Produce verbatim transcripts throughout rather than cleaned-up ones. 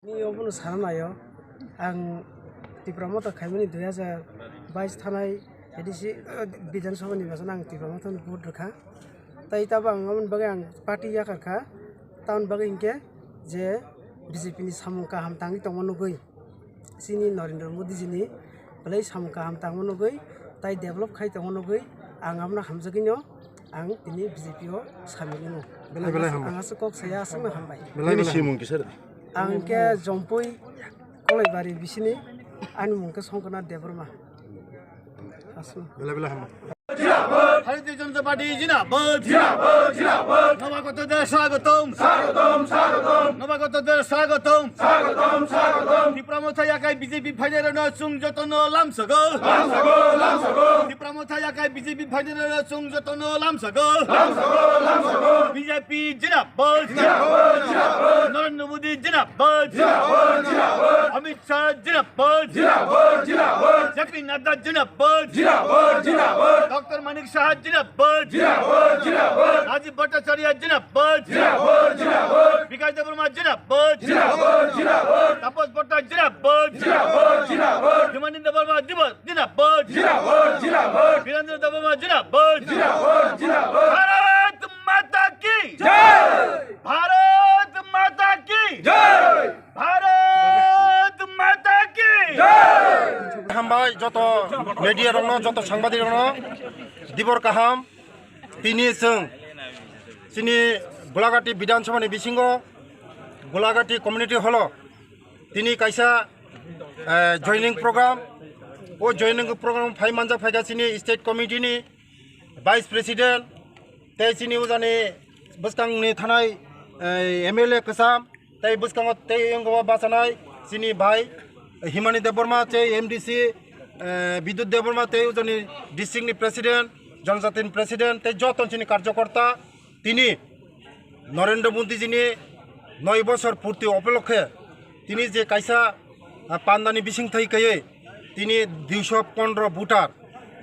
Ni obono sana naio, ang Tipra Motha khaimani dui hazar bais thanai A D C Bidhan Sabha ni basan ang Tipra Motha ni vote rwkha. Tai tabo ang aboni bagwi ang party yakarkha. Tamoni bagwi hinkhe je B J P ni samung kaham tangwi tongma nugwi, chini Narendra Modi ji ni belai samung kaham tangma nugwi, tai develop khai tongma nugwi, ang abono hamjagwino ang tini B J P o samil wngo. Belai belai hambai. Ang aswk kok saya aswkno hambai. Belai belai hambai. Nini simung kisa? Ang khe Jompui Kolaibari bisini, ani mung khe Songkona Debbarma. Aswk. Belai belai hambai. Bharatiya Janata Party jindabad. Jindabad, jindabad. Nobagotodor swagotom. Swagotom, swagotom. Nobagotodor swagotom. Swagotom, swagotom. Tipra Motha yakai B J P phainairokno chwng jotono lamsago. Lamsago, lamsago. Tipra Motha yakai B J P phainairokno chwng jotono lamsago. Lamsago, lamsago. B J P jindabad. Jindabad, jindabad. Narendra Modi jindabad. Jindabad, jindabad. Amit Shah jindabad. Jindabad, jindabad. J P Nadda jindabad. Jindabad, jindabad. Doctor Manik Saha jindabad. Jindabad, jindabad. Rajiv Bhattacharya jindabad. Jindabad, jindabad. Bikash Debbarma jindabad. Jindabad, jindabad. Tapas Bhatta jindabad. Jindabad, jindabad. Himani Debbarma jindabad. Jindabad. Jindabad, jindabad. Birendra Debbarma jindabad. Jindabad, jindabad. Bharat Mata ki jai. Bharat Mata ki jai. Bharat Mata ki jai. Hambai joto media rokno, joto sangbadik rokno dibor kaham. Tini chwng chini Gulagati Bidhan Sabha ni bisingo Gulagati Community Hall o tini kaisa, eh, joining program. O joining program phai manjak phaikha chini state committee ni vice president, tei chini ujani bwskangni thanai, eh, M L A kwcham, tei bwskango tei wngkha bachanai chini bai Himani Debbarma tei M D C, eh, Bidyut Debbarma tei ujani district ni president, Jonojati ni president tei joto chini karjokorta tini Narendra Modi ji ni noi bosor purti upolokhe tini je kaisa, ah, pandani bisingthai kaiwi tini duiso pondro voter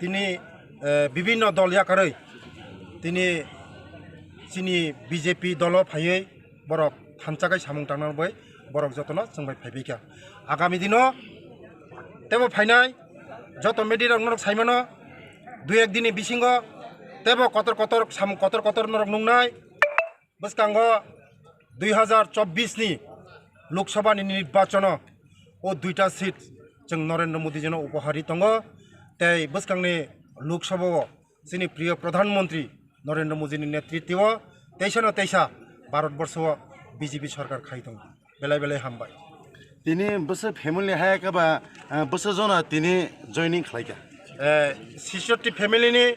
tini, eh, bibinno dol yakarwi tini chini B J P dolo phaiwi borok thansa khai samung tangna bai borok jotono chwng bai phaibai kha. Agami dino tebo phainai joto media rok norok saimano dui ek dini bisingo tebo kotor kotor samung kotor kotor norok nungnai. Bwskango dui hazar chobbish ni Lok Sabha ni nirbachono o duita seat chwng Narendra Modi jino upohari tongo. Tei bwskangni Lok Sabha o chini priyo Pradhan Mantri Narendra Modi ni netritwo teisa no teisa Bharat Borsho o B J P sarkar khai tongo. Belai belai hambai. Tini bwswk family hai khe ba, eh, bwswk jona tini joining khlai kha? Eh, sixty family ni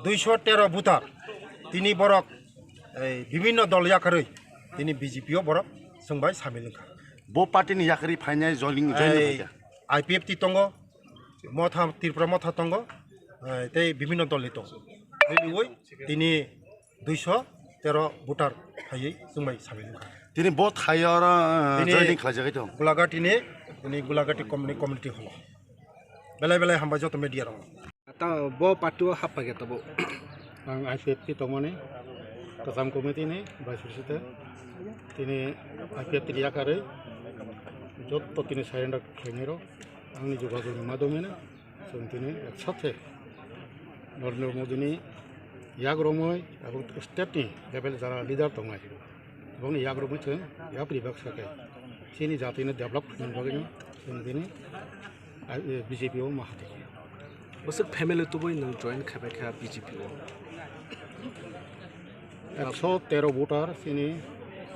duiso tero voter tini borok, eh, bibinno dol yakarwi tini B J P o borok chwng bai samil wngkha. Bo party ni yakarwi phainai joining, joining hai kha? I P F T tongo, Motha, Tripura Motha tongo, eh, tei bibinno dol ni tongo. Tini duiso tero voter phaiwi chwng bai samil wngkha. Tini bo thai oro, eh, tini joining khlaijagwi tong. Gulagati ni, tini Gulagati community, community hall o. Belai belai hambai joto media rok. Ta bo party o happai khe tabuk. Ang I P F T tongmani, kwcham committee ni vice president. Tini I P F T ni yakarwi joto tini surrender khlainai rok. Angni jogajog ni madhyome no chwng tini ek sathe Narendra Modi ni yak romwi abo state ni level jara leader tongnai, bongni yak romwi chwng yapri baksa khe chini jati no develop khlaina bagwi no chwng tini, eh, B J P o ma hati khe. Bwswk family tubui nwng join khaibai kha B J P o? Ekso tero voter chini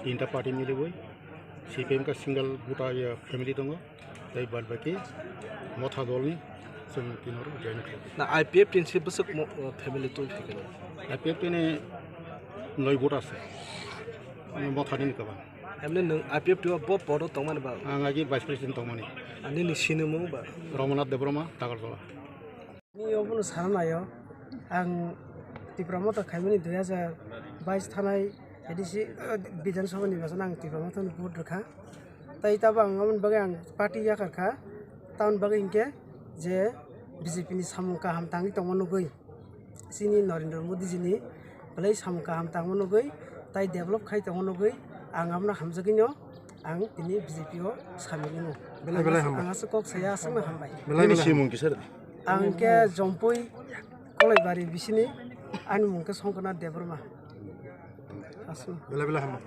tinta party miliwi, C P M khe single voter, eh, family tongo. Tei bad baki Motha dolni chwng tini oro join khlai. Na I P F T ni se bwswk mo-, o, family tong thai khe? I P F T ni noi vote ase. Ani Motha ni kwbang. Emne nwng I P F T o bo pod o tongmani ba? Ang agi vice president tongmani. Ani ni sinimung ba? Ramanath Debbarma, Tagarjola. Ni obono sana naio, ang Tipra Motha khaimani dui hazar bais thanai A D C Bidhan Sabha ni basan ang Tipra Motha ni vote rwkha. Tai tabo ang aboni bagwi ang party yakarkha. Tamoni bagwi hinkhe je B J P ni samung kaham tangwi tongma nugwi, chini Narendra Modi ji ni belai samung kaham tangma nugwi, tai develop khai tongma nugwi, ang abono hamjagwino Ang tini B J P o samil wngo. Belai belai hambai. Ang aswk kok saya aswkno hambai. Belai belai. Nini simung kisa? Ang khe Jompui Kolaibari bisini, ani mung khe Songkona Debbarma. Aswk. Belai belai hambai.